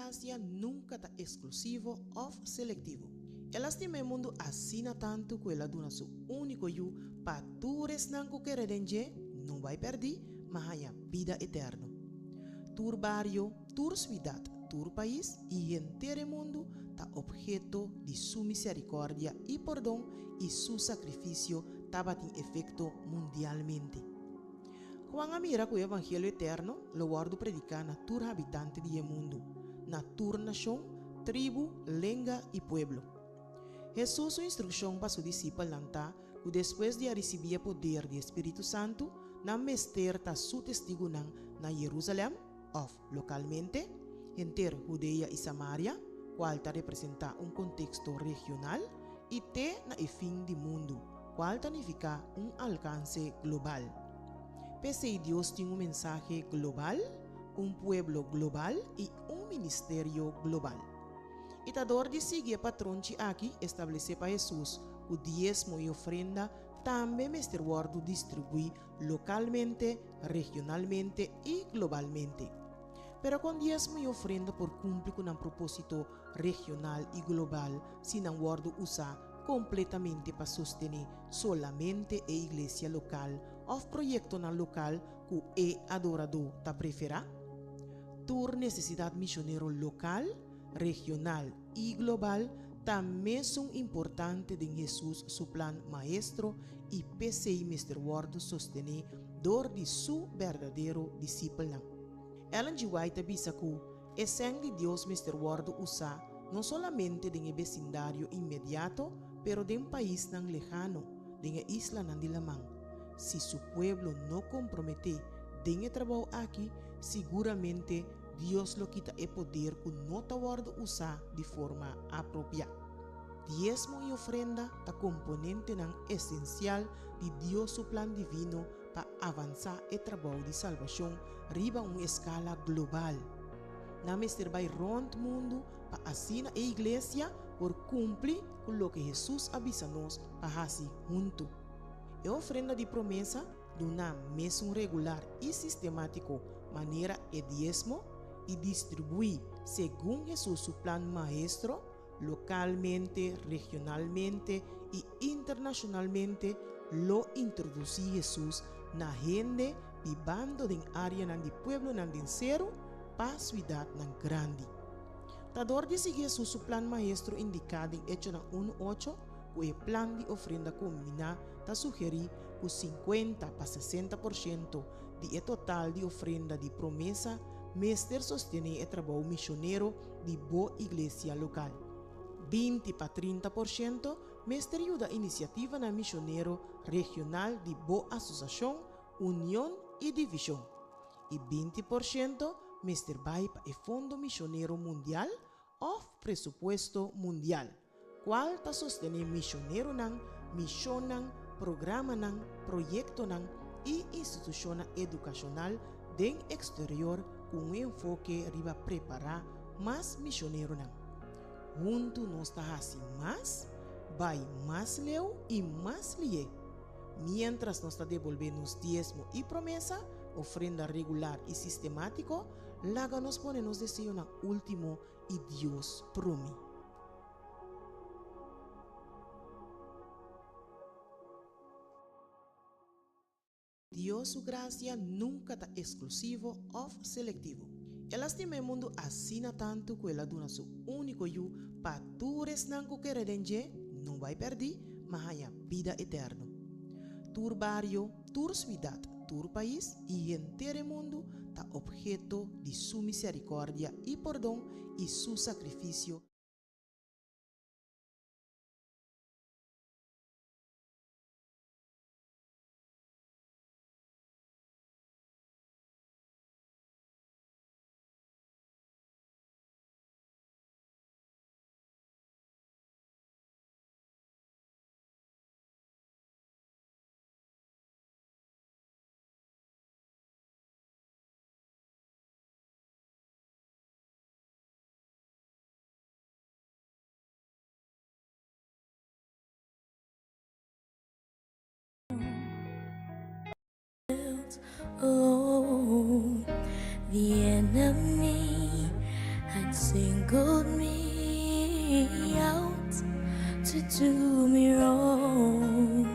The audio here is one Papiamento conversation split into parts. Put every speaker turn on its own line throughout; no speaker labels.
grasia nunka ta eksklusivo òf selektivo. El a stima e mundu asina tantu ku el a duna su úniko Yu pa tur esnan ku kere den dje no bai pèrdí, ma haña bida eterno. Tur bario, tur suidat, tur pais i henter e mundu ta opheto di su miserikòrdia i pordon i su sakrifisio tabatin efekto mundialmente. Juan a mira ku e evangelio eterno lo wòrdu prediká na tur habitante di e mundu, na tur nashon, tribu, lenga i pueblo. Hesus su instrukshon pa su disipelnan ta ku despues di a risibí e poder di e spiritu santu, nan mester ta su testigunan na Yerusalèm, òf lokalmente, henter Hudea i Samaria, kual ta representá un konteksto regional, i te na e fin di mundu, kual ta nifiká un alkanse global. P'esei Dios tin un mensahe global, un pueblo global i un ministerio global. I ta dor di sigui e patronchi aki establesé pa Hesus ku diesmo i ofrenda tambe mester wòrdu distribuí lokalmente, regionalmente i globalmente. Pero kon diesmo i ofrenda por kumpli ku nan propósito regional i global si nan wòrdu usá kompletamente pa sostené solamente e iglesia lokal òf proyektonan lokal ku e adoradó ta preferá? Tur nesesidat mishonero lokal, regional i global ta mesun importante den Hesus su plan maestro i p'esei mester wòrdu sostené dor di su berdadero disipelnan. Ellen G. White ta bisa ku e sèn di Dios mester wòrdu usá no solamente den e besindario inmediato pero den paisnan lehano, den e islanan di laman. Si su pueblo no komprometé den e trabou aki, siguramente Dios lo kita e poder ku no ta wòrdu usá di forma apropiá. Diesmo i ofrenda ta komponentenan esensial di Dios su plan divino pa avansá e trabou di salbashon riba un eskala global. Nan mester bai rònt mundu pa asina e iglesia por kumpli ku loke Hesus a bisa nos pa hasi huntu. E ofrenda di promesa Duna mesun regular i sistemátiko manera e diesmo i distribuí segun Hesus su plan maestro, lokalmente, regionalmente i internashonalmente, lo introdusí Hesus na hende bibando den áreanan di pueblonan den seru pa suidatnan grandi. Ta dor di sigui Hesus su plan maestro indiká den Echonan unu ocho ku e plan di ofrenda kombiná ta sugerí ku sinkuenta pa sesenta por shento di e total di ofrenda di promesa mester sostené e trabou mishonero di bo iglesia lokal. 20 pa 30 por shento mester yuda inisiativanan mishonero regional di bo asosiashon, union i divishon. I 20 por shento mester bai pa e Fondo Mishonero Mundial òf presupuesto mundial, kual ta sostené mishoneronan, mishonnan, programanan, proyektonan i institushonnan edukashonal den eksterior ku un enfoke riba prepará mas mishoneronan. Huntu nos ta hasi mas, bai mas leu i mas lié. Miéntras nos ta debolbé nos diesmo i promesa, ofrenda regular i sistemátiko, Laga nos pone nos deseonan último i Dios promé. Dios su grasia nunka ta eksklusivo òf selektivo. El a stima e mundu asina tantu ku el a duna su úniko Yu pa tur esnan ku kere den dje no bai pèrdí, ma haña bida eterno. Tur bario, tur suidat, Tur pais i henter e mundu ta obheto di su misericordia i pordon i su sacrificio.
Oh, the enemy had. Singled me out to do me wrong.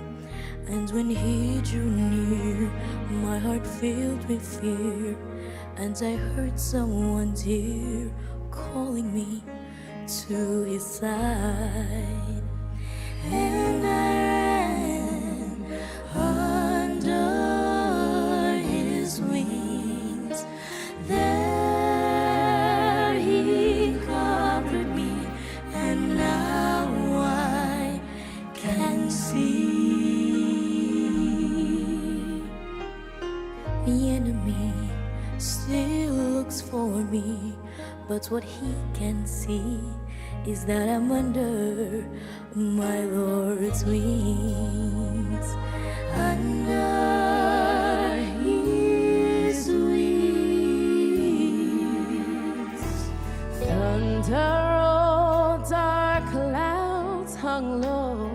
And when he drew near, my heart filled with fear. And I heard someone dear calling me to his side. And I ran under his wings. There he covered me, and now I can see. The enemy still looks for me, but what he can see is that I'm under my Lord's wings. Under his wings.
Thunder rolled, dark clouds hung low.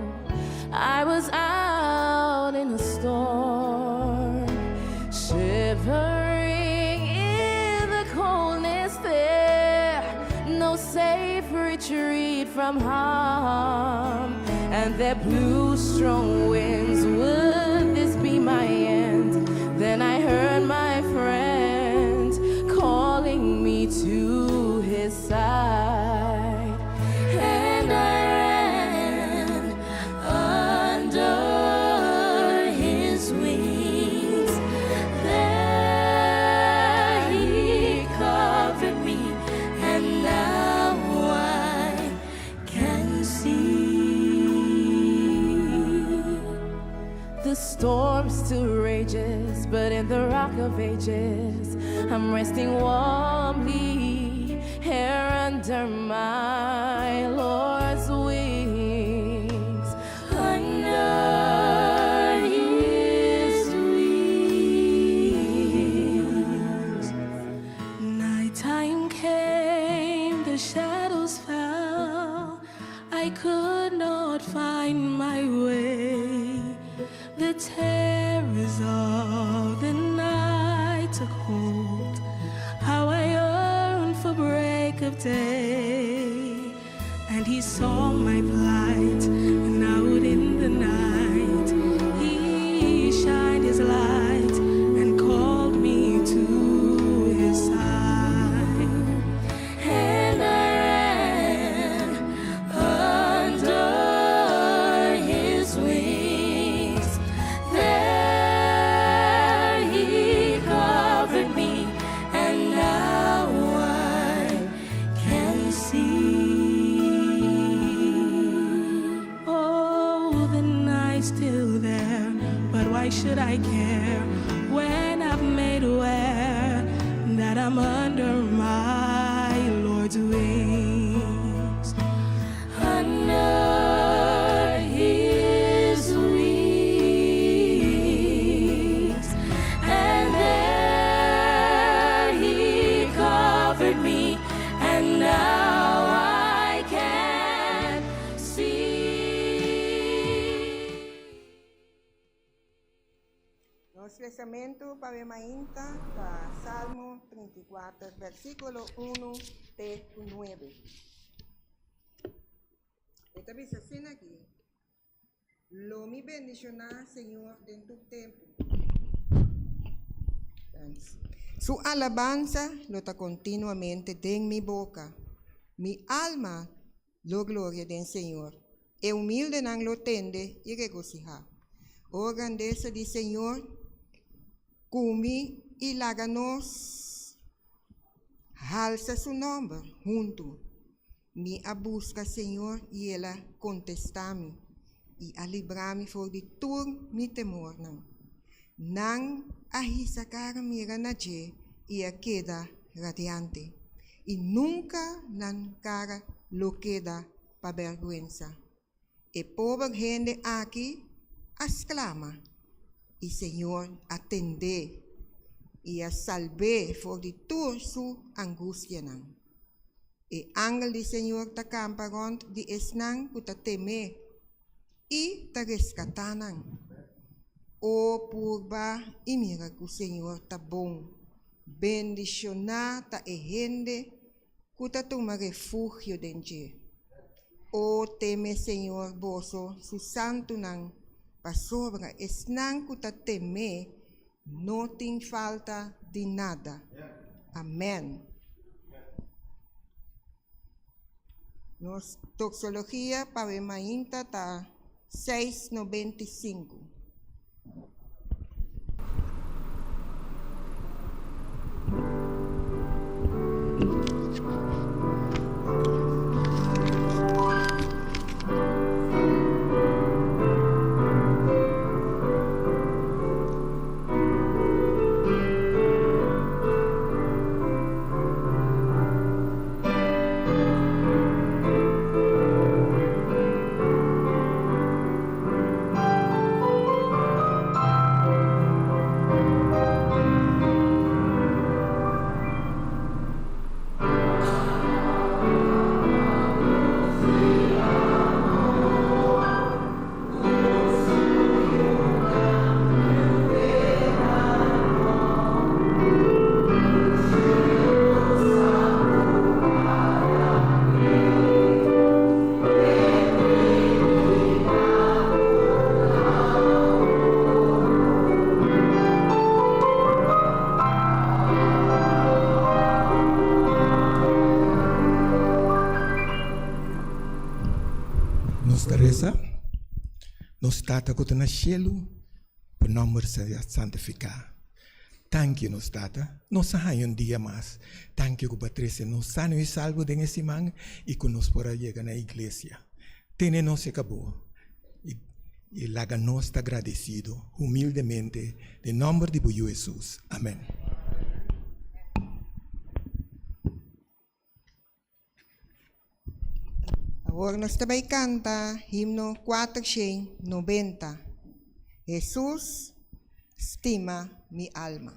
I was out in a storm, shivering in the coldness there. No safe retreat from harm. And there blew strong winds. Would this be my end? Then I heard my friend calling me to his side.
And I ran under his wings. There he covered me, and now I can see.
The storm still rages, but in the rock of ages, I'm resting warmly here under my Lord's wings.
Under his wings.
Nighttime came, the shadows fell. I could not find my way. The terrors of the night took hold. How I yearned for break of day. And he saw my plight, and out in the night, he shined his light and called me to his side.
And I ran under his wings. There he covered me, and now I can see.
Oh, the night's still there, but why should I care when I've made aware that I'm under my Lord's wings?
Under his wings, and there he covered me, and now I can see.
Nos lesamentu pa awe mainta ta Salmo 34, versíkulo 1 te 9. E ta bisa asina aki, Lo mi bendishoná Señor den tur tempu. Thanks. Su alabansa lo ta kontinuamente den mi boka. Mi alma lo gloria den Señor. E humildenan lo tende i regosihá. O grandesa di Señor ku mi i laga nos halsa su nòmber huntu. Mi a buska Señor i el a kontestá mi i a libra mi for di tur mi temornan. Nan a hisa kara mira na dje i a keda radiante, i nunka nan kara lo keda pa bèrgwensa. E pober hende aki a sklama, i Señor a tend'é i a salb'é for di tur su angustianan. E angel di Señor ta kampa rònt di esnan ku ta tem'é i ta reskatá nan. O purba i mira ku Señor ta bon. Bendishoná ta e hende. ku ta tuma refugio den dje. O teme Señor boso, su santunan, pasobra esnan ku ta tem'é no tin falta di nada. Amèn. Nos doxologia pa we mainta ta 695.
Nos ta resa, Nos Tata ku ta na shelu, bo nòmber sea santifiká. Tanki nos Tata, nos a haña un dia mas. Tanki ku bo a trese nos sano i salvo den e siman i ku nos por a yega na iglesia. Tene nos e kabo i laga nos ta gradesido humildemente den nòmber di bo Yu Hesus. Amèn.
Awor nos ta bai kanta himno 490, Hesus stima mi alma.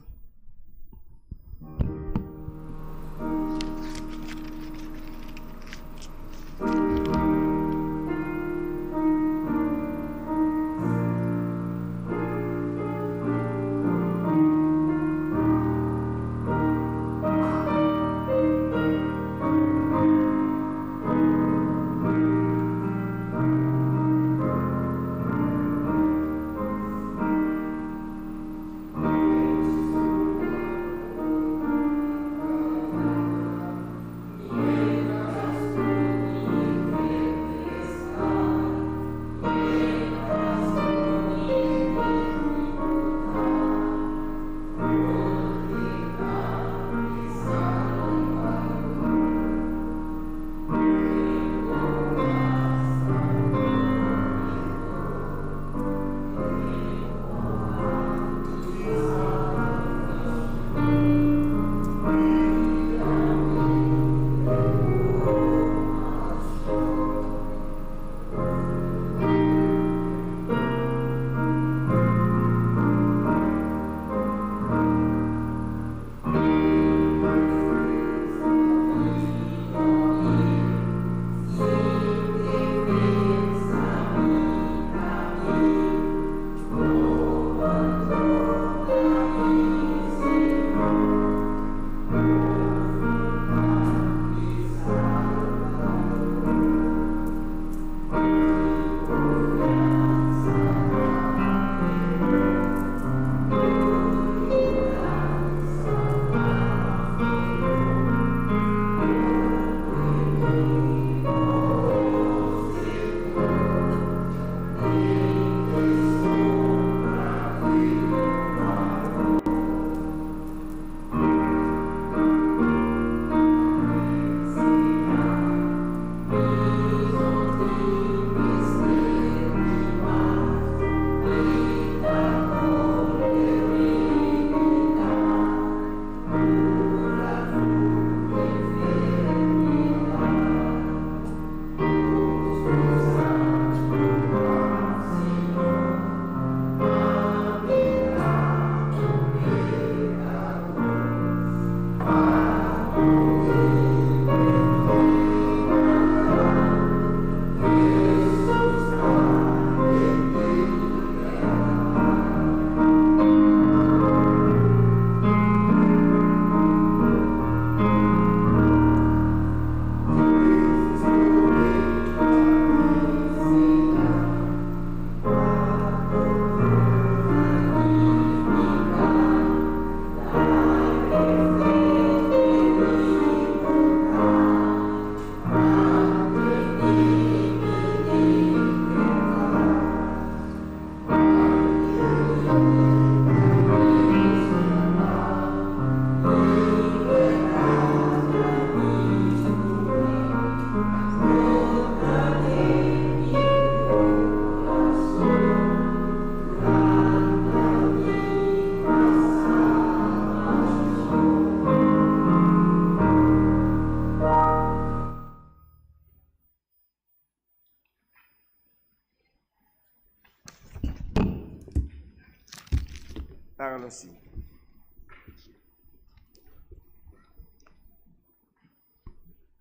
Laga nos sinta.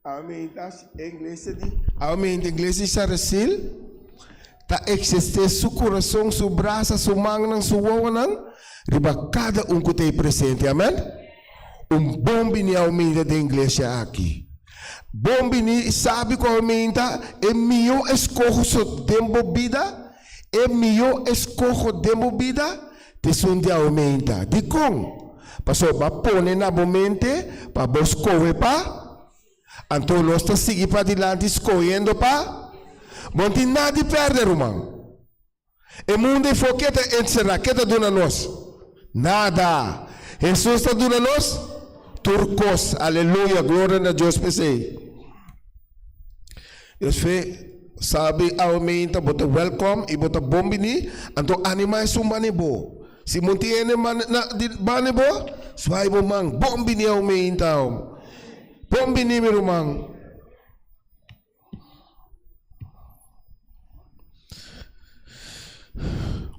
Aumenta e iglesia di.
Aumenta iglesia di Saracil ta eksisté su kurason, su brasa, su mannan, su wowonan riba kada un ku ta ei presente. Amen. Un bon bini aumenta den iglesia aki. Bon bini i sabi ku aumenta e mihó eskoho so den bo bida, e mihó eskoho den bo bida ta esun di aumenta. Dikon? Pasobra bo a pone na bo mente pa bo skohe pa, anto nos ta sigui padilanti skohendo pa. Bo no tin nada di pèrdè, ruman. E mundu ei for ke ta enserá? Ke ta duna nos? Nada! Hesus ta duna nos tur kos. Aleluya! Gloria na Dios p'esei. Dios fe sabi awe meinta bo ta welkom i bo ta bon bini, anto anima esun bani bo. Si bo tin hende bani bo, swai bo man, bon bini awe meinta. Bon bini mi ruman.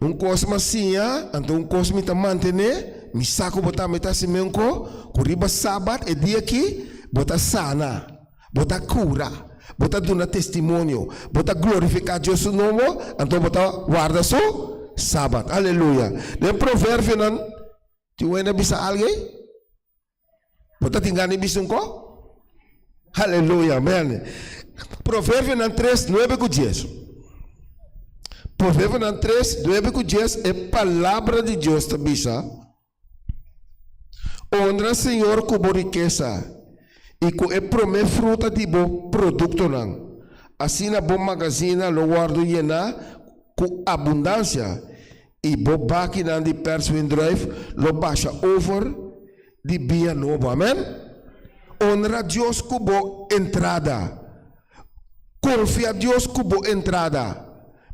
Un kos mi a siña, anto un kos mi ta mantené, mi sa ku bo tambe ta hasi meunko, ku riba Sabat, e dia akí, bo ta sana, bo ta kura, bo ta duna testimonio, bo ta glorifiká Dios su nomber, anto bo ta warda su Sabat. Aleluya! Den Proverbionan, tin un hende a bisa algu ei? Bo ta tin gana di bisa un ko? Aleluya, amen. Proverbionan 3, 9 ku 10. Proverbionan 3, 9 ku 10, e palabra di Dios ta bisa, Honra Señor ku bo rikesa i ku e promé fruta di bo produktonan. Asina bo magazina lo wòrdu yená ku abundansia I bo bakinan di pers windruif lo basha over di bia nobo. Amen. Honra Dios ku bo entrada. Konfia Dios ku bo entrada.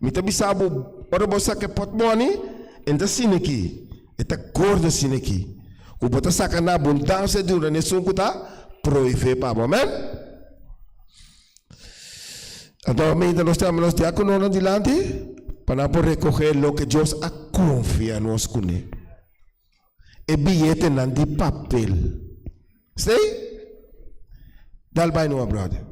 Mi ta bisa bo, ora bo saka e pòtmòni, e no ta asina aki. E ta gordo asina aki. Ku bo ta saka na abundansia di unda nesun ku ta prohibé pa bo. Amen. Anto mientras nos ta nos diákononan dilanti pa nan por rekohé loke Dios a konfia nos kuné, e biyetenan di papel. Stay? Dal bai numa, brother.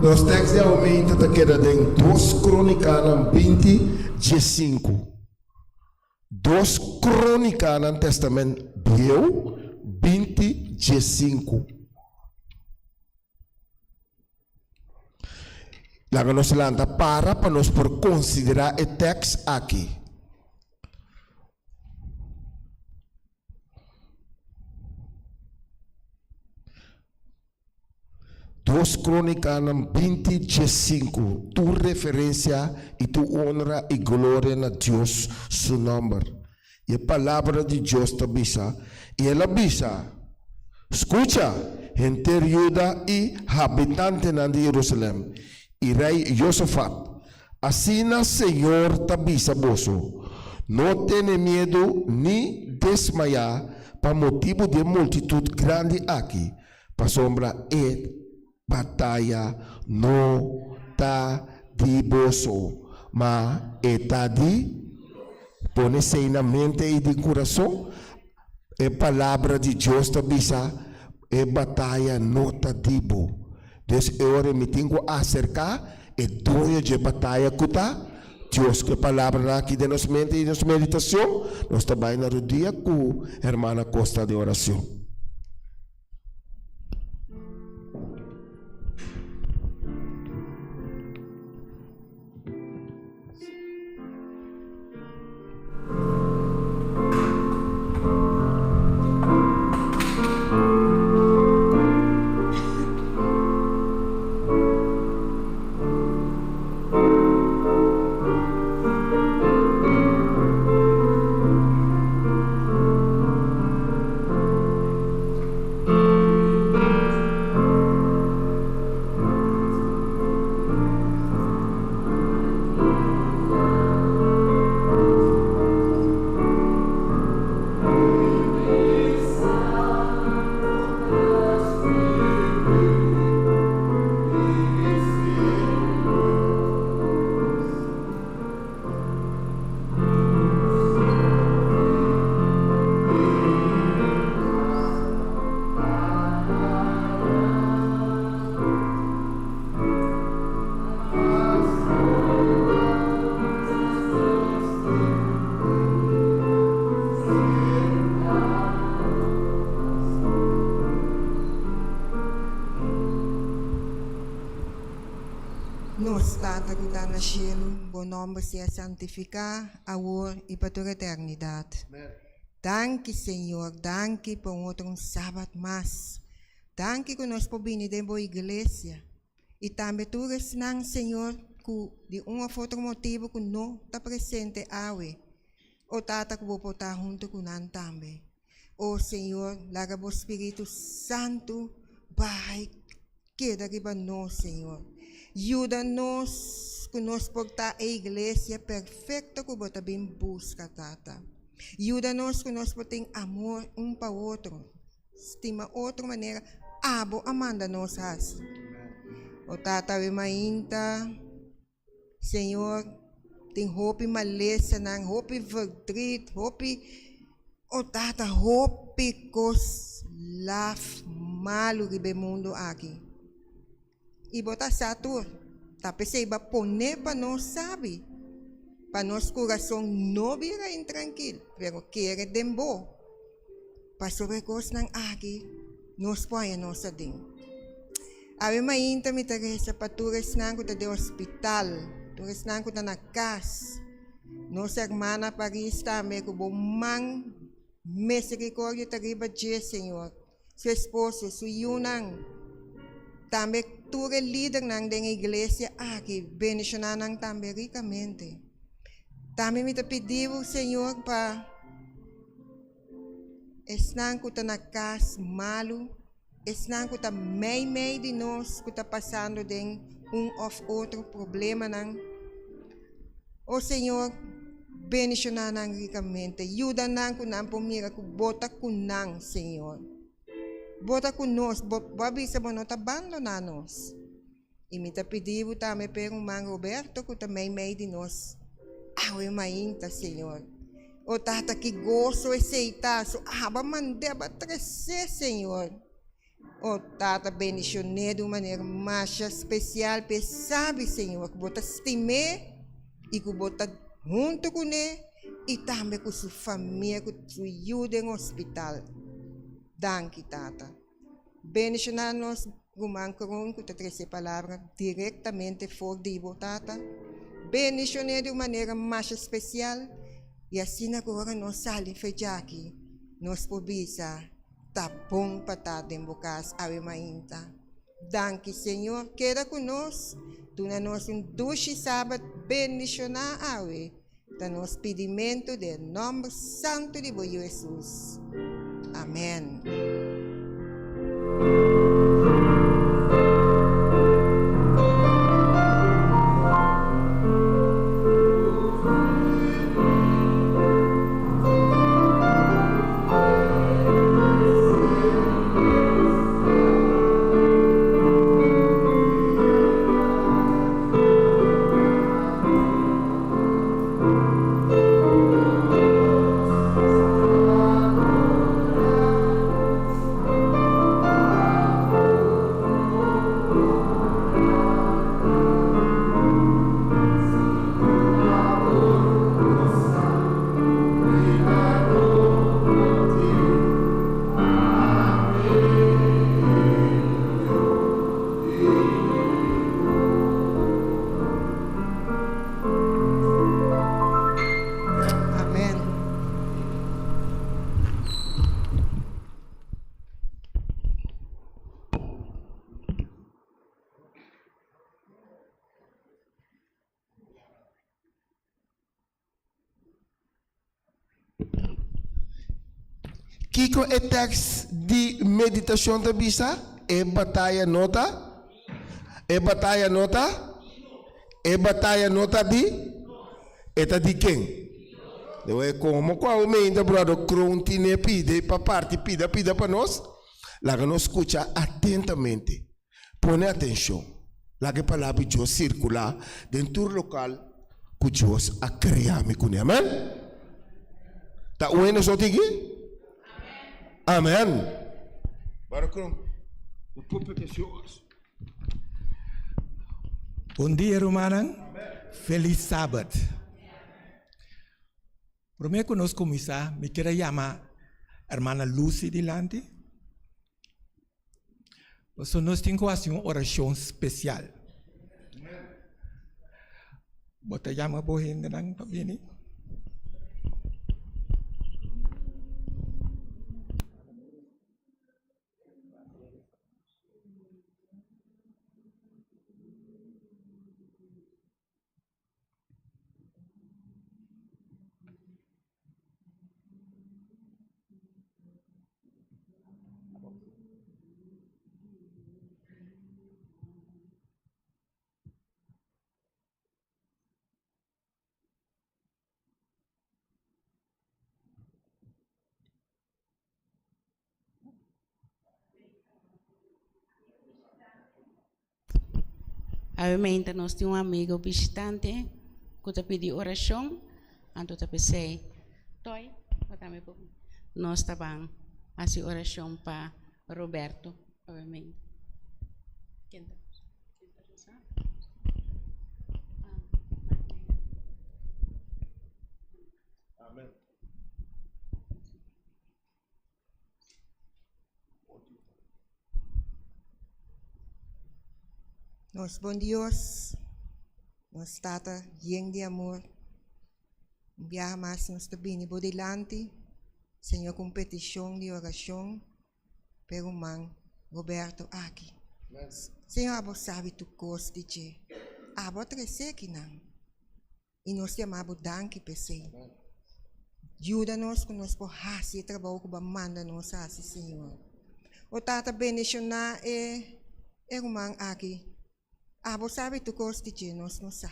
Nos tekst di aumento ta keda den Dos Krónikanan 20, 15. Dos Krónikanan Testament Bieu 20, 15. Laga nos lanta para pa nos por konsiderá e tekst aki. Dos Krónikanan 20 15, Tur referensia i tur onra i gloria na Dios su nòmber. I e Palabra di Dios ta bisa, I el a bisa, Skucha, henter Juda i habitantenan di Jerusalèm, i rei Josafat, asina señor ta bisa boso, No tene miedu ni desmayá pa motibu di e multitut grandi aki, pasobra e bataya no ta di boso, ma e ta di. Pone esei na mente i den kurason. E Palabra di Dios ta bisa, E bataya no ta di bo. Dus e ora mi tin ku aserká e doño dje bataya ku ta Dios. Ku e palabranan aki den nos mente i nos meditashon, nos ta bai na rudia ku Hermana Costa den orashon.
Nos Tata ku ta na shelu, bo nòmber sea santifiká, awor i pa tur eternidat. Danki, Señor, danki pa un otro un sabat mas. Danki ku nos por bini den bo iglesia. I tambe tur esnan, Señor, ku di un òf otro motibu ku no ta presente awe, o Tata ku bo por ta huntu ku nan tambe. O Señor, laga bo Spiritu Santu baha i keda riba nos, Señor. Yuda nos ku nos por ta e iglesia perfekto ku bo ta bin buska, Tata. Yuda nos ku nos por tin amor un pa otro, stima otro manera abo a manda nos hasi. O Tata, awe mainta. Señor, tin hopi malesanan, hopi verdriet, hopi, oh Tata, hopi kos laf, malu riba e mundu aki. I bo ta sa tur. Ta p'esei bo a pone pa nos sabi, pa nos kurason no bira intrankil, pero kere den bo. Pasobra e kosnan aki nos por haña nos aden. Awe mainta mi ta resa pa tur esnan ku ta den hospital, tur esnan ku ta na kas, nos hermana Paris tambe ku bo man misericordia ta riba dje Señor, su esposo, su yunan, tambe tur e lidernan den e iglesia aki, bendiciona nan tambe ricamente. Tambe mi ta pidi bo Señor pa Esnan ku ta na kas malu, esnan ku ta meimei di nos ku ta pasando den un òf otro problemanan. O Señor, bendishoná nan rikamente. Yuda nan ku nan por mira ku Bo ta ku nan, Señor. Bo ta ku nos. Bo a bisa Bo no ta bandoná nos. I mi ta pidi bo tambe p'e ruman Roberto ku ta meimei di nos awe mainta, Señor. O Tata, ki goso esei ta, su aba mand'é aba tres'é, Señor. O Tata, bendishon'é di un manera masha spesial p'e sabi, Señor, ku bo ta stim'é i ku bo ta huntu kuné i tambe ku su famia, ku su yu den hospital. Danki, Tata. Bendishoná nos ruman Kroon ku ta trese e palabra direktamente for di bo Tata. Bendishon'é di un manera masha spesial i asina ku ora nos sali fe djaki nos por bisa, Ta bon pa ta den bo kas awe mainta. Danki Señor, keda ku nos, duna nos un dushi Sabat bendishoná awe, ta nos pidimentu den nòmber santu di bo Yu Hesus. Amèn. Amen.
Kiko e tèks di meditashon ta bisa? E bataya no ta? E bataya no ta? E bataya no ta di? E ta di ken? Dewey komo ku aumenta brother Kroon tine pide pa parti pida pida pa nos? Laga nos skucha atentamente. Pone atenshon. Laga e palabra di Dios sirkulá den tur lokal ku Dios a krea mi kuné. Amèn? Ta un hende so tiki? Amèn. Brother Kroon, the pulpit is yours.
Bon dia rumannan, felis sabat. Promé ku nos kuminsá mi kier a yama hermana Lucy dilanti. Pasobra nos tin ku hasi un orashon spesial. Bo ta yama bo hendenan pa bini?
Awe nos tin un amigo bishitante ku ta pidi orashon, anto ta p'esei Toy bo tambe por nos ta ban hasi orashon pa Roberto awe mente. Ken ta resa?
Nos bon Dios, nos Tata yen di amor, un biaha mas nos ta bini bo dilanti, Señor, ku un petishon di orashon pa e ruman Roberto aki. Señor, abo sabi tur kos di dje. Abo a trese kinan. I nos yama bo danki p'esei. Yuda nos ku nos por hasi e trabou ku bo a manda nos hasi, Señor. O Tata, bendishoná e e ruman aki. Abo sabi tur kos di dje, nos no sa.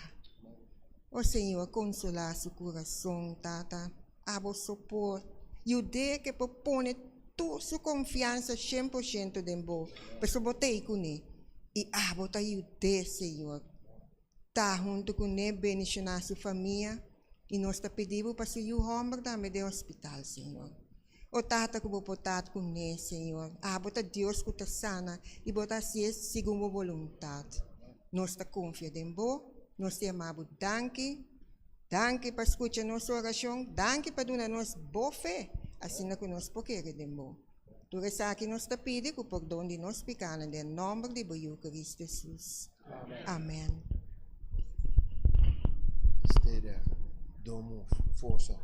O Señor, konsolá su kurason, Tata. Abo so por yud'é ke por pone tur su konfiansa 100% den bo, pasobra bo t'ei kuné. I abo ta yud'é, Señor. Ta huntu ku ne bendishoná su famia i nos ta pidi bo pa su yu hòmber tambe den hospital, Señor. O Tata ku bo por ta ku ne, Señor. Abo ta Dios ku ta sana i bo ta hasié segun bo boluntat. Nos ta konfia den bo, nos ta yama bo danki. Danki pa skucha nos orashon, danki pa duna nos bo fe asina ku nos por kere den bo. Tur esaki nos ta pidi ku pordon di nos pikanan den nòmber di bo Yu Kristu Hesus. Amen.
Stay there. Don't move. Forsa.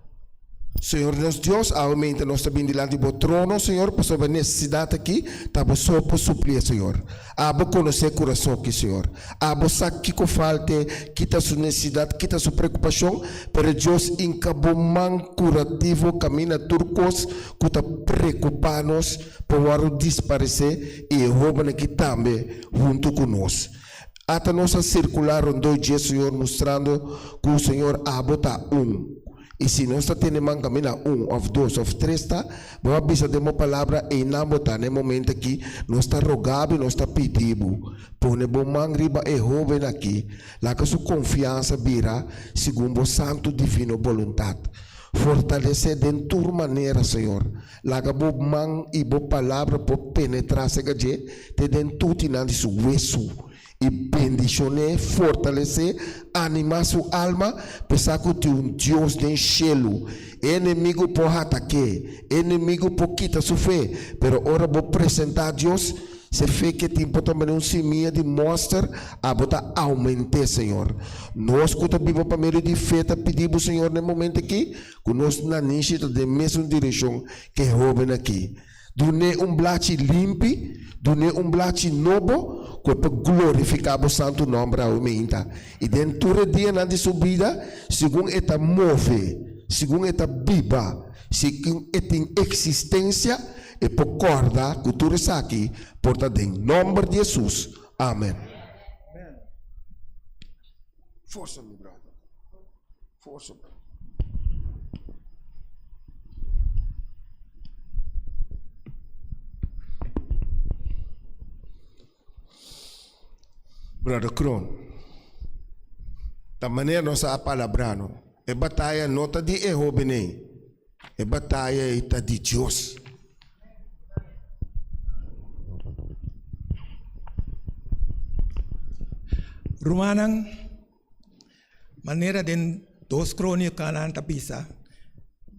Señor nos Dios, awe mente nos ta bin dilanti bo trono, Señor, pasobra e nesesidat aki ta bo so por suplié, Señor. Abo konosé e kurason aki, Señor. Abo sa kiko falt'é, ki ta su nesesidat, ki ta su preokupashon, pero Dios hinka bo man kurativo kaminda tur kos ku ta preokupá nos por wòrdu disparesé i e hóbennan aki tambe huntu ku nos. Ata nos a sirkulá rondó dje, Señor, mustrando ku, Señor, abo ta un. I si nos ta tene man kaminda un òf dos òf tres ta, bo a bisa den bo palabra, einan bo ta. Na e momento aki nos ta roga bo i nos ta pidi bo, pone bo man riba e hóben aki, laga su konfiansa bira segun bo santu divino boluntat. Fortalesé den tur manera, Señor. Laga bo man i bo palabra por penetrá serka dje te den tutinan di su wesu i bendishon'é, fortales'é, animá su alma, p'e sa ku tin un Dios den shelu. E enemigu por hatak'é, e enemigu por kita su fe, pero ora bo presentá Dios, se fe ke tin por ta manera un simia di mòster, abo ta aument'é, Señor. Nos ku ta biba pa medio di fe ta pidi bo, Señor, na e momento akí, ku nos nanishi ta den mesun direkshon ke e hóben akí. Dun'é un blachi limpi, dun'é un blachi nobo, ku e por glorifiká bo santu nòmber awe meinta. I den tur e dianan di su bida, segun e ta move, segun e ta biba, segun e tin eksistensia, e por kòrda ku tur esaki por ta den nòmber di Hesus. Amen. Forsa mi brother. Forsa bro. Brother Kroon, ta manera nos a palabrá no, e bataya no ta di e hóben ei, e bataya ei ta di Dios.
Rumannan, manera den Dos Krónikanan ta bisa,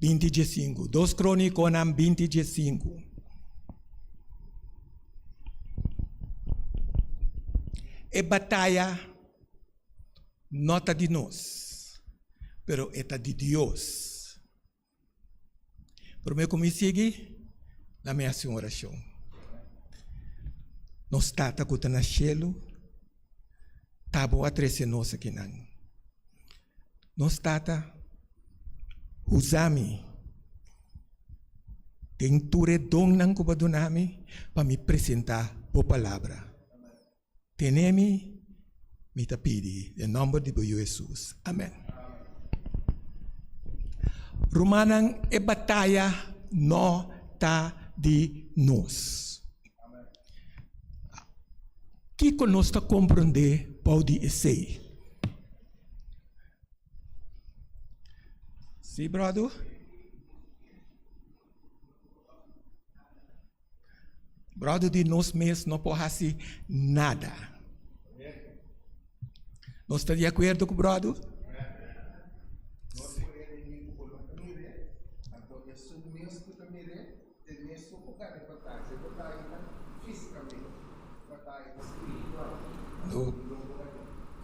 20 diesinku, Dos Krónikonan 20 diesinku. E bataya no ta di nos, pero e ta di Dios. Promé ku mi sigui, na mi hasi un orashon. Nos Tata ku ta na shelu, ta bo a trese nos akinan. Nos Tata, usa mi den tur e donnan ku bo a duna mi pa mi presentá bo palabra. Tene mi, mi ta pidi den nòmber di bo Yu Hesus. Amèn. Rumannan, e bataya no ta di nos. Kiko nos ta komprondé bou di esei? Sí, bròder? Bròder di nos mes no por hasi nada. Nos ta di akuerdo ku bròder?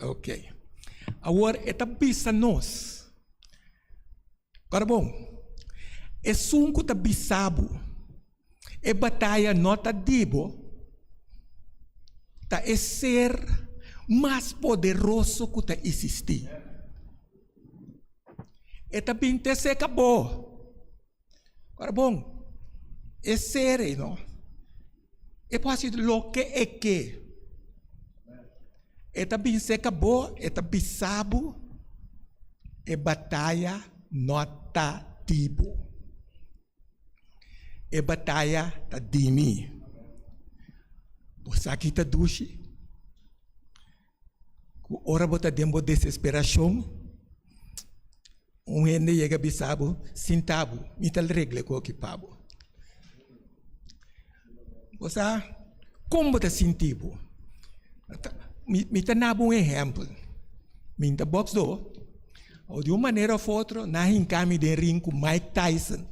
Ok. Awor e ta bisa nos. Ora bon, esun ku ta bisa bo e bataya no ta di bo, ta e ser mas poderoso ku ta isistí. E ta bin te seka bo. Ora bon, e ser ei no, e por hasi loke e ke. E ta bin seka bo, e ta bisa bo, e bataya no ta di bo. E bataya ta di mi. Bo sa ki ta dushi? Ku ora bo ta den bo desesperashon, un hende yega bisa bo, Sinta bo, mi ta regla e koki pa bo. Bo sa kon bo ta sinti bo? Mi ta na bo un ehèmpel. Mi ta bòksdó, di un manera òf otro nan a hinka mi den ring ku Mike Tyson.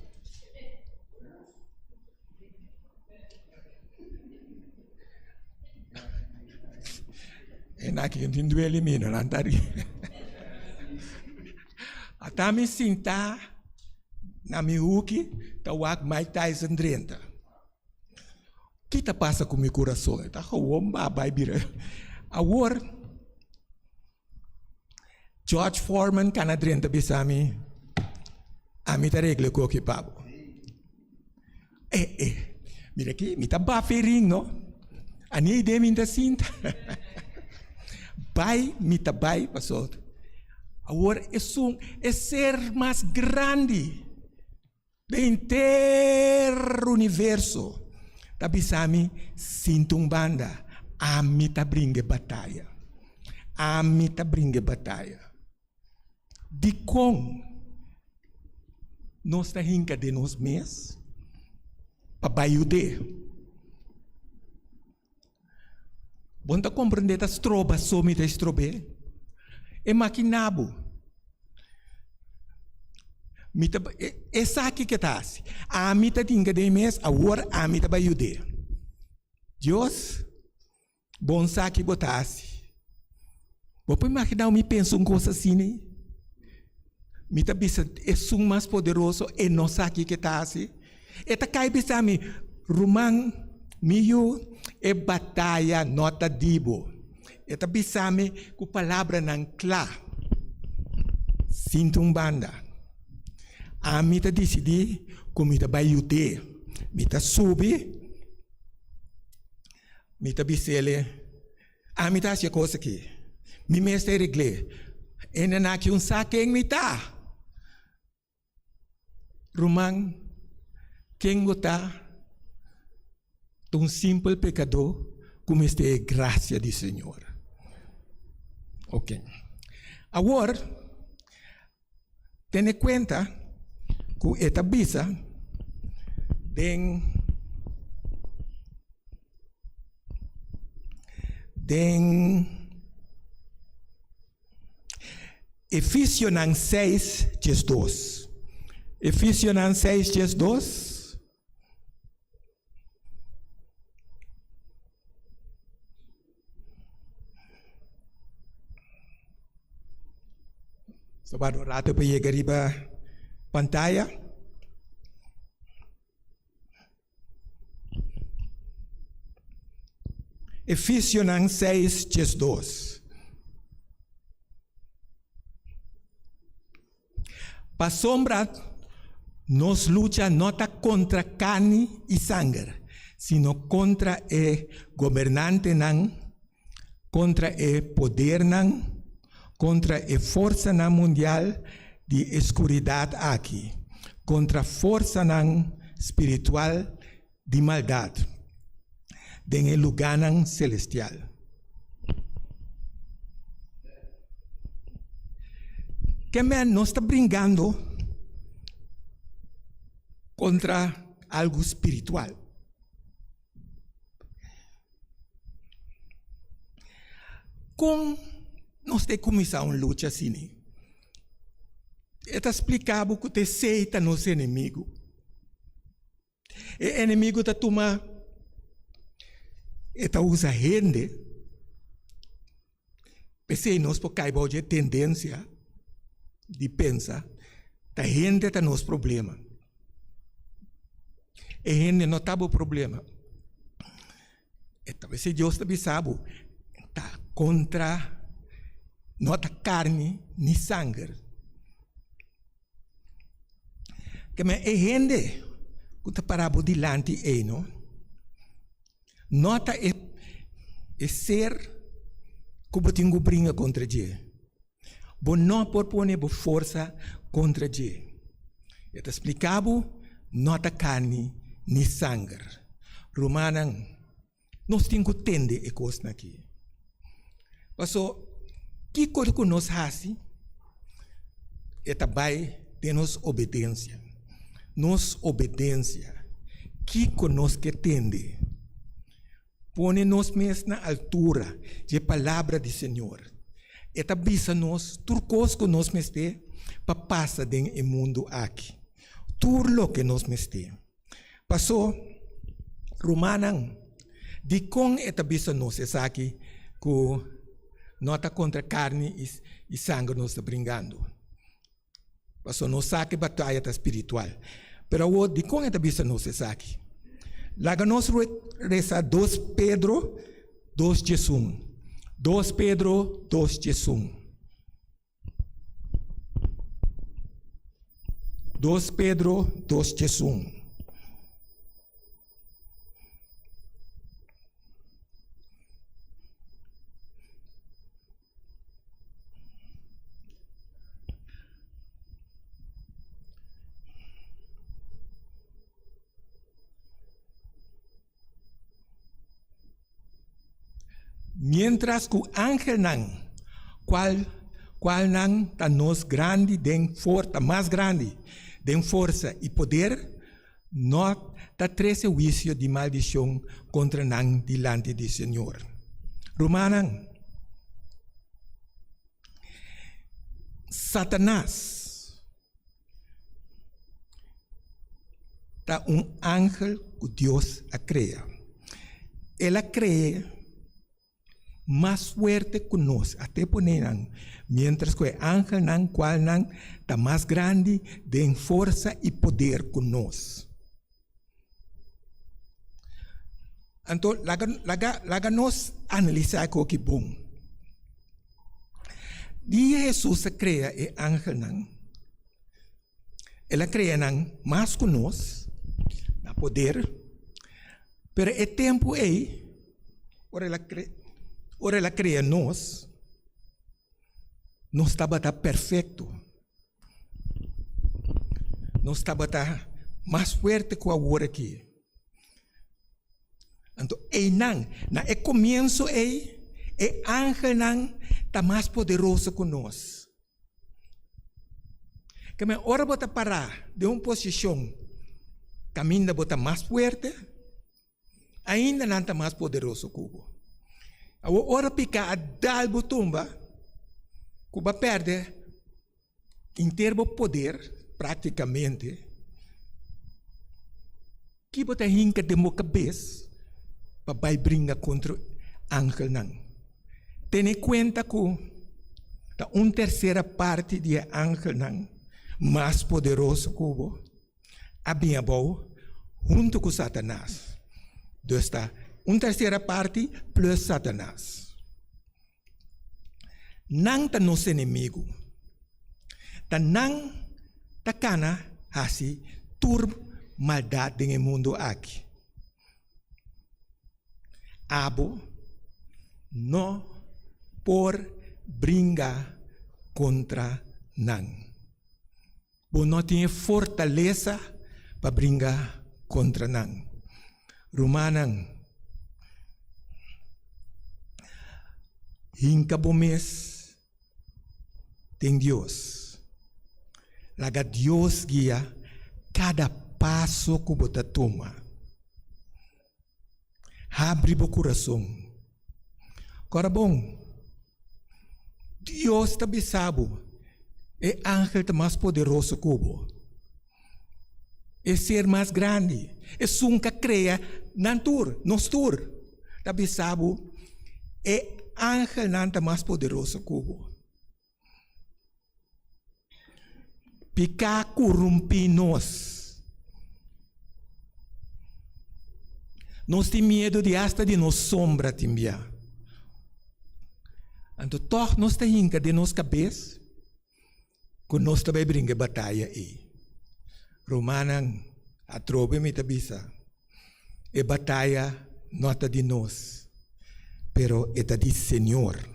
E aki tin duele mi no nan ta ri. Ata mi sinta. Na mi huki ta wak Mike Tyson drenta. Ki ta pasa ku mi kurason? E ta gewoon baba i bira. Awor George Foreman kana drenta bisa mi, Ami ta regla e koki pa bo. Eh eh, mira aki, mi ta bafa e ring no. Ani idea mi ta sinta. Bai mi ta bai pasobra awor esun e ser mas grandi den henter universo ta bisa mi sinta un banda, ami ta bringa e bataya, ami ta bringa e bataya. Dikon nos ta hinka den nos mes pa bai yud'é? Bo no ta komprendé ta stroba so mi ta strob'é? E makiná bo. Mi ta esaki ke ta hasi. Ami ta hinka den mi mes, awor ami ta bai yud'é. Dios. Bon sa ki bo ta hasi. Bo por imaginá mi pensa un kos asina? Mi ta bisa esun mas poderoso e no sa kiko e ta hasi. E ta kai bisa mi, Ruman, mi yu, e bataya no ta di bo. E ta bisa mi ku palabranan kla. Sinti un banda. Ami ta disidí ku mi ta bai yud'é. Mi ta subi. Mi ta bis'el, Ami ta hasi e kos aki. Mi mester regl'é. Hende nan aki un sa ken mi ta. Ruman, ken bo ta? Ta un simpel pekadó ku mester e grasia di Señor. Oke. Awor, Tene kuenta ku e ta bisa den den Efesionan seis diesdos. Efesionan seis diesdos. So wak un rato pa yega riba pantaya. Efesionan seis diesdos. Pasobra nos lucha no ta kontra karni i sanger, sino kontra e gobernantenan, kontra e podernan, kontra e forsanan mundial di e skuridat aki, kontra forsanan spiritual di maldat den e lugánan selestial. Ke men nos ta bringando kontra algu spiritual. Kon nos ta kuminsá un lucha asina? E ta splika bo ku ta esei ta nos enemigu. E enemigu ta tuma, e ta usa hende, p'esei nos por kai bou dje tendensia di pensa ta hende ta nos problema. E hende no ta bo problema. E ta p'esei Dios ta bisa bo, ta kontra, no ta karni ni sanger. Keme e hende ku ta pará bo dilanti ei no, no ta e e ser ku bo tin ku bringa kontra dje. Bo no por pone bo forsa kontra dje. E ta splika bo, no ta karni ni sanger. Rumannan. Nos tin ku tende e kosnan aki. Paso, kiko ku nos hasi e ta bai den nos obedensia. Nos obedensia, kiko nos ke tende? Pone nos mes na altura dje palabra di Señor. E ta bisa nos tur kos ku nos mester pa pasa den e mundu aki. Tur loke nos mester. Pasó, rumannan, dikon e ta bisa nos esaki ku no ta kontra karni i sanger nos ta bringando? Pasobra nos sa ku e bataya ta spiritual. Pero awor, dikon e ta bisa nos esaki? Laga nos resa dos Pedro dos diesun. Dos Pedro dos diesun. Dos Pedro dos diesun. Miéntras ku angelnan, kual kualnan ta nos grandi den for ta mas grandi den forsa i poder, no ta trese huisio di maldishon kontra nan dilanti di Señor. Rumannan, Satanas ta un angel ku Dios a krea. El a krea mas fuerte ku nos, a te pone nan, mientras ku e angelnan kualnan ta mas grandi den forsa i poder ku nos. Anto laga laga laga nos analisá e koki bon. Dia Hesus a krea e angelnan, el a krea nan mas ku nos na poder, pero e tempu ei ora el a kre ora el a krea nos, nos tabata perfekto. Nos tabata mas fuerte ku awor aki. Anto einan, na e komienso ei, e angelnan ta mas poderoso ku nos. Keme ora bo ta pará den un posishon kaminda bo ta mas fuerte, ainda nan ta mas poderoso ku bo. Awor ora piká a dal bo tumba, ku bo a pèrdè henter bo poder práktikamente, ki bo ta hinka den bo kabes pa bai bringa kontra angelnan? Tene kuenta ku ta un tersera parti di e angelnan mas poderoso ku bo. a bin abou huntu ku Satanas. Dus ta un tersera parti plus Satanas. Nan ta nos enemigu. Ta nan ta kana hasi tur maldat den e mundu aki. Abo no por bringa kontra nan. Bo no tin e fortalesa pa bringa kontra nan. Rumannan, hinka bo mes den Dios. Laga Dios guia kada paso ku bo ta tuma. Habri bo kurason. Kora bon, Dios ta bisa bo, e angel ta mas poderoso ku bo. E ser mas grandi, esun ku a krea nan tur, nos tur, ta bisa bo, e angelnan ta mas poderoso ku bo. Piká kurumpí nos. Nos tin miedu di asta di nos sombra tin bia. Anto tòg nos ta hinka den nos kabes ku nos ta bai bringa e bataya ei. Rumannan, atrobe mi ta bisa, e bataya no ta di nos, pero e ta di Señor.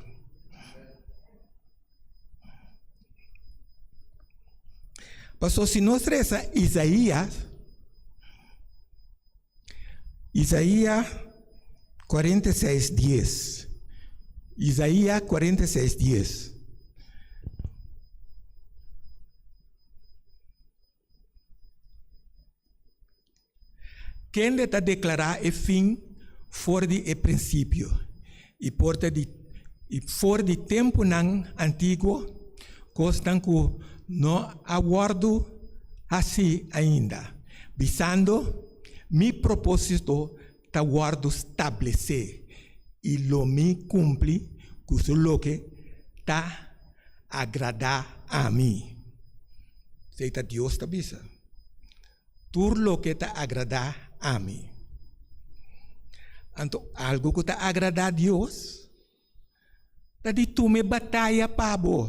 Pasobra si nos resa Isaías, Isaías 46, dies, Isaías 46, dies. Kende ta deklará e fin for di e prinsipio, i por ta di i for di tempunan antiguo, kosnan ku no a wòrdu hasí ainda, bisando, Mi propósito ta wòrdu stablesé, i lo mi kumpli ku su loke ta agradá ami. Esei ta Dios ta bisa. Tur loke ta agradá ami. Anto algu ku ta agradá Dios ta di tuma e bataya pa bo.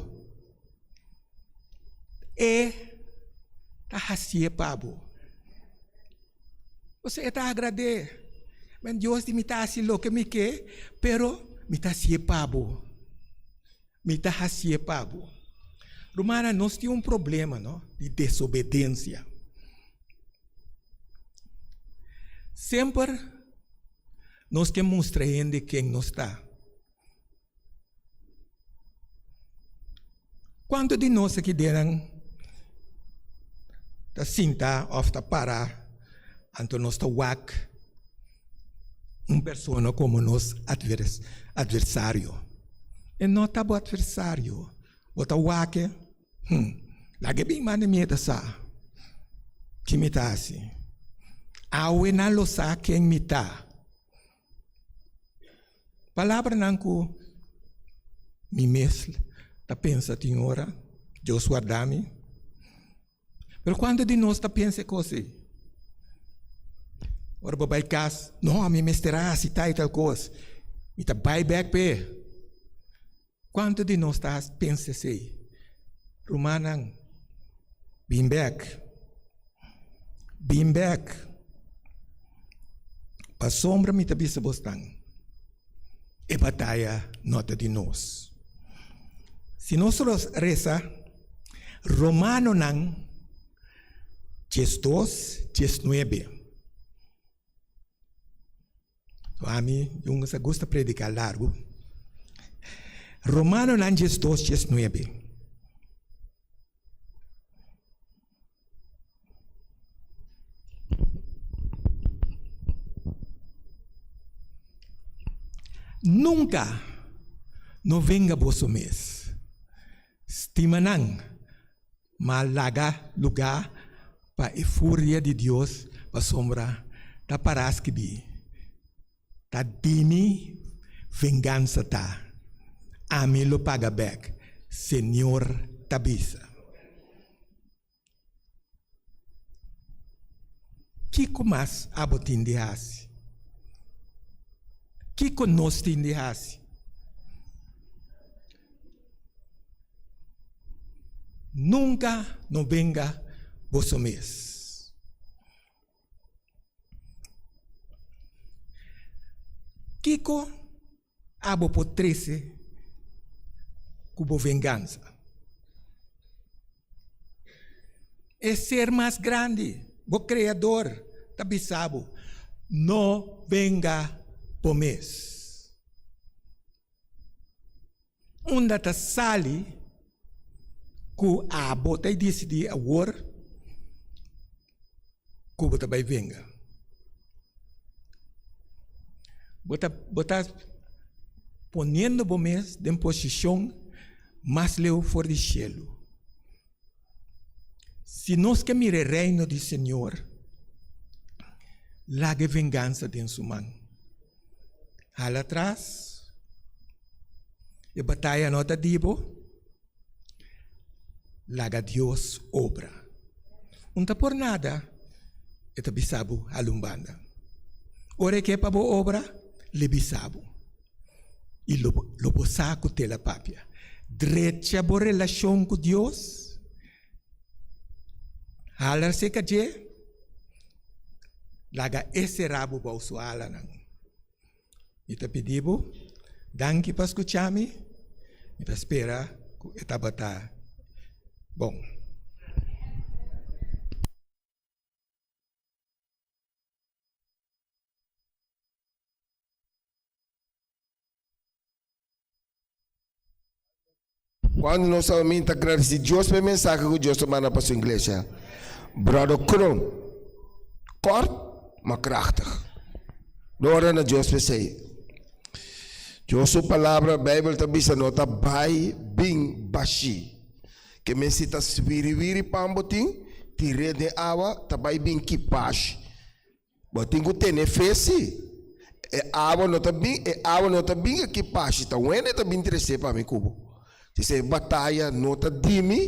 E ta hasié pa bo. Pasobra e ta agrad'é. Men Dios di mi ta hasi loke mi ke, pero mi ta hasié pa bo. Mi ta hasié pa bo. Rumannan, nos tin un problema, no, di desobedensia. Semper nos ke mustra hende ken nos ta. Kuantu di nos aki den ta sinta òf ta para anto nos ta wak un persona komo nos atversario? E no ta bo atversario. Bo ta wak e, Hm, laga e bin manda mi e ta sa ki mi ta hasi. Awe nan lo sa ken mi ta. Palabranan ku mi mes ta pensa tin ora, Dios warda mi. Pero kuantu di nos ta pensa e kos ei? Ora bo bai kas, no, mi mester a hasi tal i tal kos, mi ta bai bèk p'e. Kuantu di nos ta pensa esei? Rumannan, bin bèk. Bin bèk. Pasobra mi ta bisa bosnan, e bataya no ta di nos. Si nos resa Romanonan 12, 19. Ami un sa gusta predica largu. Romanonan 12, 19. Nunca no venga boso mes. Stima nan, ma laga lugá pa e furia di Dios pasobra ta pará skibí, Ta di mi vengansa ta, ami lo paga bèk, Señor ta bisa. Kiko mas abo tin di hasi? Kiko nos tin di hasi? Nunka no venga boso mes. Kiko abo por trese ku bo vengansa? E ser mas grandi, bo Kreador, ta bisa bo, No venga bo mes. Unda ta sali ku abo ta disidí awor ku bo ta bai venga? Bo ta bo ta poniendo bo mes den posishon mas leu for di shelu. Si nos ke mira e reino di Señor, laga e vengansa den su man. Hala atras, e bataya no ta di bo, laga Dios obra. Un ta por nada, e ta bisa bo hala un banda. Ora e ke pa bo obra, le bisa bo. I lo lo bo sa ku te la papia. Drecha bo relashon ku Dios, hala serka dje, Laga e será bo bou su alanan. Mi ta pidi bo, danki pa skucha mi. Mi ta spera ku e tabata bon.
Cuando nos a minta agradeci Dios pa e mensahe cu Dios ta manda pa su iglesia. Brother Kroon, kort ma krachtig. Gloria na Dios p'esey. Dios su palabra, Bijbel ta bisa no ta bai bin bashi. Ke men si ta swiri wiri pan bo tin, tir'é den awa, ta bai bin ki bashi. Bo tin ku tene fe si. E awa no ta bin, e awa no ta bin aki pashi, ta wende e ta bin trese pa mi ku bo. Dise e bataya no ta di mi,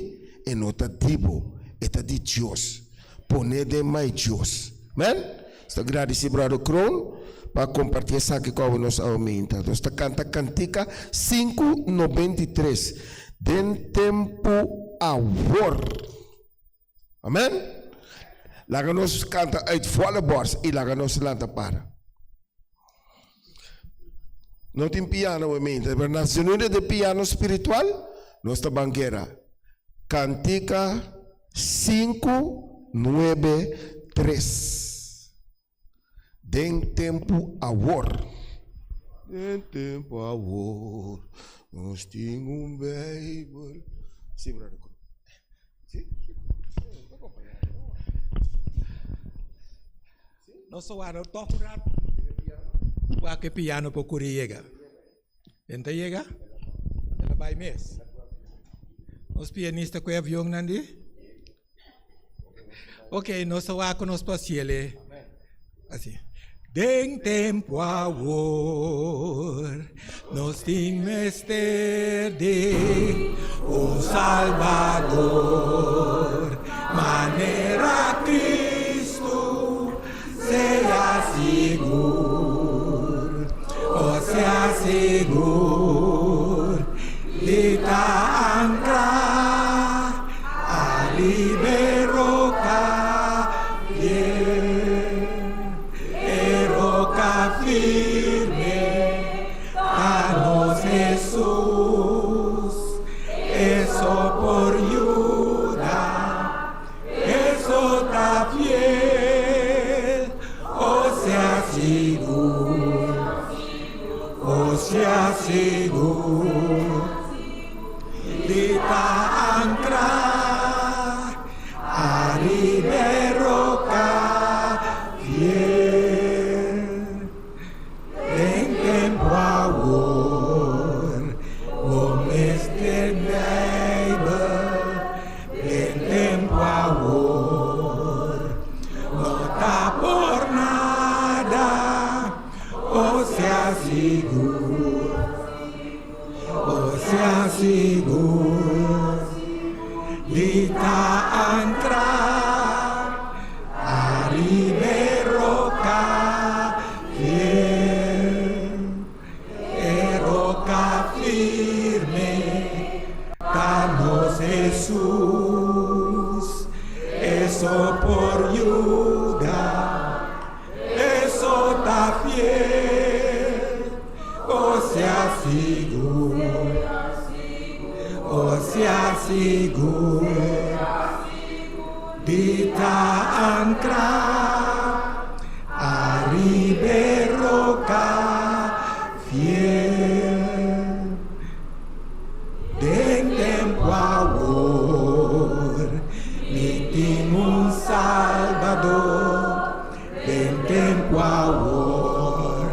e no ta di bo. E ta di Dios. Pon'é den mai Dios. Amen? Nos ta gradisí Brother Kroon pa kompartí esaki ku awe nos awe meinta. Nos ta kanta kantika 593, Den tempu awor. Amen? Laga nos kanta uit volle borst i laga nos lanta para. No tin piano awe meinta, pero na sonido de piano spiritual nos ta ban gera. Kantika 593. Den tempu awor. Den tempu awor nos tin un Bijbel. Sí, brother. Sí?
Nos ta warda tòg un ratu wak e piano por kuri yega. E no ta yega? E ta bai mes. Nos pianista ku e avionnan di? Ok, nos ta wak ku nos por hasiel asi. Den tempu awor nos tin mester di un Salbador manera Cristo sea sigur, o sea sigur di ta ancra ariba e roca fiel. E roca firme ta nos Hesus, e so por yuda, e so ta fiel, o sea sigur, o sea sigur di ta ancra ariba e roca fiel. Den tempu awor bo mester Bijbel, den tempu awor no ta por nada, o sea sigur, o sea sigur di ta ancra ariba e roca fiel. E roca firme ta nos Hesus, e so por yuda, e so ta fiel, o sea sigur, o sea sigur di ta ancra ariba e roca fiel. Den tempu awor mi tin un Salbador, den tempu awor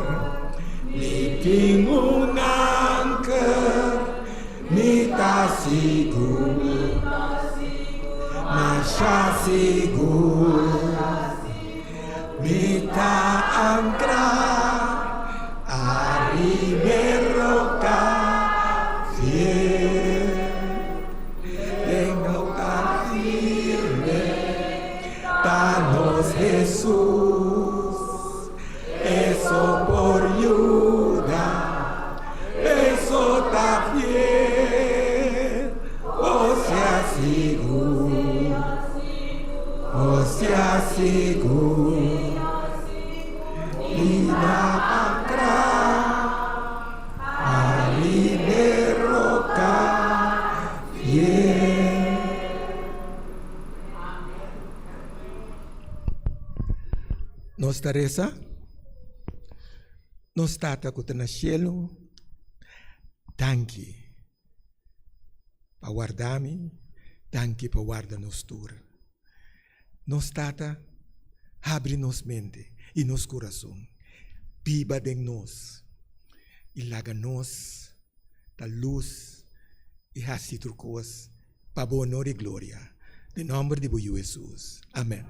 mi tin un anker, mi ta sigur, masha sigur, mi ta ancra ariba e roca fiel, den roca firme ta nos Hesus, e so por yuda, e so ta fiel, o sea sigur, o sea sigur, di ta ancra ariba e roca fiel. Nos ta resa, Nos Tata ku ta na shelu, danki pa warda mi, danki pa warda nos tur. Nos Tata, habri nos mente i nos kurason, biba den nos i laga nos ta lus i hasi tur kos Pa bo honor i gloria. Den nomber di bo Yu Hesus. Amen.